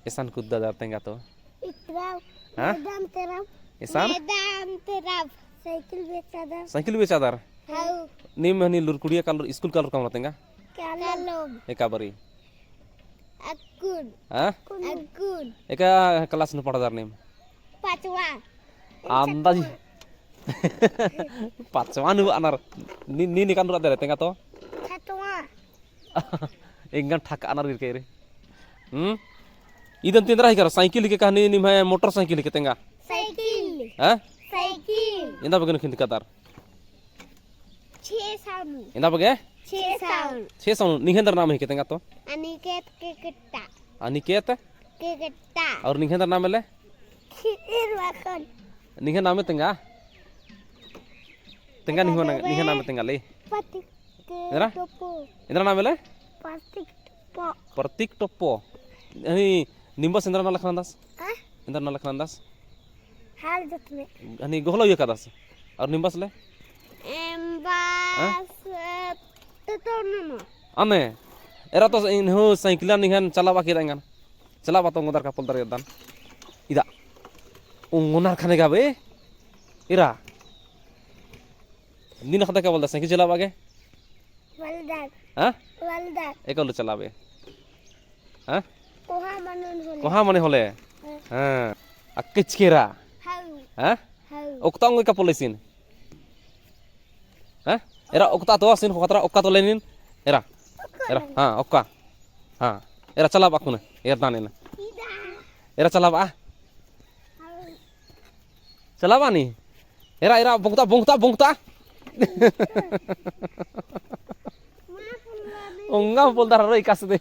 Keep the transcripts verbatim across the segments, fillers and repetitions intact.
एसान कुद्दादर तेंगा तो? इतरा। हाँ? मैदान तरफ। एसान? मैदान तरफ। साइकिल बेचादर। साइकिल बेचादर? हाँ। नीम हनी लुरकुड़िया कालोर, स्कूल कालोर कमरा तेंगा? कालोम। एका बारी? अक्कुन। हाँ? अक्कुन। एका class नू पढ़दर नीम? पाँचवा। अंदाज। पाँचवा नू आनर। नी, नी निकान रुआ दे रे, तेंगा तो? छठवा। एंगन ठक आनर गिर के रे। हम्म? इदन तिंद्रा ही करा, साइकिल ही के कहनी निम्है मोटरसाइकिल ही के तेंगा? साइकिल। हाँ? साइकिल। एन्दा बगे नू खिंदकादर? छे साल नू। एन्दा बगे? छे साल। छे साल नू। निंग्है एन्दर नाम ही के तेंगा तो? अनिकेत केकट्टा। अनिकेत? केकट्टा। और निंग्है एन्दर नाम एले? खिदिर वाखन। निंग्है नामे तेंगा? तेंगा निंग्है ना-, निंग्है नामे तेंगा ले? प्रतीक एरा? टोप्पो। एन्दर नाम एले? प्रतीक टोप्पो। प्रतीक टोप्पो। हनी निम्बस एन्दर नलख नन्दस? हाँ? एन्दर नलख नन्दस? हाल जतने। हनी गोहला उइय्या कादस? और निम्बस ले? एम्बस, हाँ? तो, तो ननो। अने, एरा तो इन्हु साइकिलन निंग्हैन चलाबआ केरा एंगन। चलाबआ तो ओंगोदर का पोल्लदर एदन। इदा। ओंगोनर ख़ने गा बे। एरा। नीन ख़द्द का पोल्लदर साइकिल चलाबआ गे? पोल्लदर। हाँ? पोल्लदर। एका उल्ला चलाबे। हाँ? कोहा मने होले। कोहा मने होले। हाँ। हाँ। अक्किच केरा। हाँ। हाँ? हाँ। ओक्ता ओंगो एका पोल्लसिन। हाँ? एरा ओक्ता तो सिन ख़ोख़ा तरा ओक्का तो लेनिन। एरा। ओक्का एरा, ले। हाँ, ओक्का। हाँ। एरा चलाबआ कुना। एरा दाने ना। इदा। एरा चलाबआ। हाँ। चलाबआ नी। एरा, एरा, बोंगता, बोंगता, बोंगता। ओंगा पोल्लदर रो एकासे दे।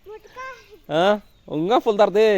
मोटका। हाँ, ओंगा पोल्लदर दे।